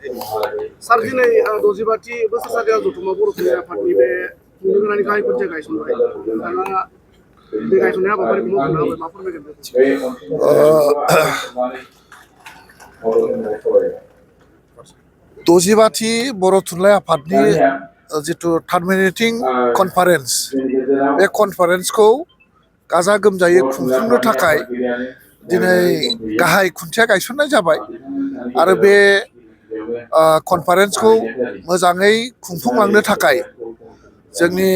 सार दिनै 60थि बोसोरसालियाव जथुम्मा बर' थुनलाइ आफादनि बे खुंनो गोनांनि गाहाय खुन्थिया गायसनबाय नोंथाङा बे गायसननाय हाबाफारिखौ मावनो हाबाय मा फोरमायगोन? 60थि बर' थुनलाइ आफादनि जिथु टार्मिनेटिं कनफारेन्स बे कनफारेन्सखौ गाजा गोमजायै खुंफुंनो थाखाय दिनै गाहाय खुन्थिया गायसननाय जाबाय आरो बे कनफारेन्सखौ मोजाङै खुंफुंलांनो थाखाय जोंनि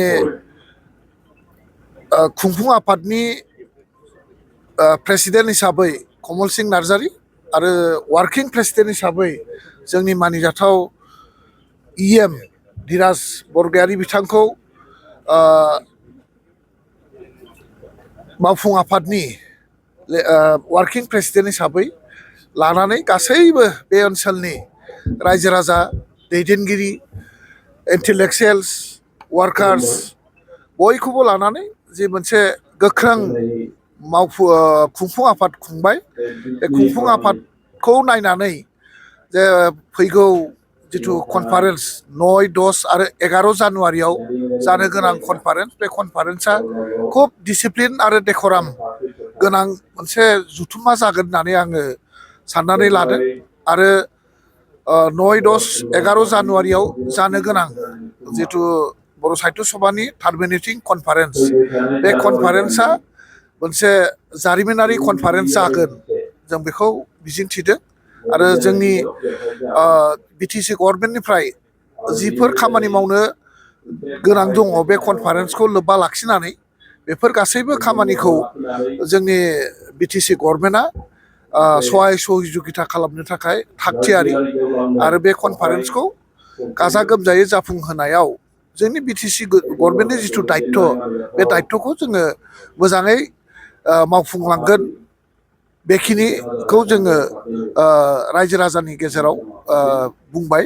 खुंफुं आफादनि प्रेसिडेन्ट हिसाबै कमल सिंह नार्जारी आरो वार्किं प्रेसिडेन्ट हिसाबै जोंनि मानिजाथाव इएम धीराज बरगयारी बिथांखौ मावफुं आफादनि वार्किं प्रेसिडेन्ट हिसाबै लानानै गासैबो बे ओनसोलनि रायजो राजा दैदेनगिरि इन्टेलेक्सुयेल्स वार्कार्स बयखौबो लानानै जे मोनसे गोख्रों खुंफुं आफाद खुंबाय। बे खुंफुं आफादखौ नायनानै जे फैगौ जिथु कनफारेन्स 9, 10 आरो 11 जानुवारियाव जानो गोनां कनफारेन्स बे कनफारेन्सआ खुब डिसिप्लिन आरो डेकराम गोनां मोनसे जुथुम्मा जागोन होननानै आङो साननानै लादों आरो 9, 10, 11 जानुवारियाव जानो गोनां जिथु बर' साहित्य सभानि टार्मिनेटिं कनफारेन्स बे कनफारेन्सआ मोनसे जारिमिनारि कनफारेन्स जागोन जों बेखौ मिजिंथिदों आरो जोंनि बिटिसि गभर्नमेन्टनिफ्राय जिफोर खामानि मावनो गोनां दङ बे कनफारेन्सखौ लोब्बा लाखिनानै बेफोर गासैबो खामानिखौ जोंनि बिटिसि गभर्नमेन्टआ सहाय सहजुगिता खालामनो थाखाय थागथियारि आरो बे कनफारेन्सखौ गाजा गोमजायै जाफुंहोनायाव जोंनि बिटिसि गभर्नमेन्टनि जिथु दायित्व बे दायित्वखौ जोङो मोजाङै मावफुंलांगोन बेखिनिखौ जोङो रायजो राजानि गेजेराव बुंबाय।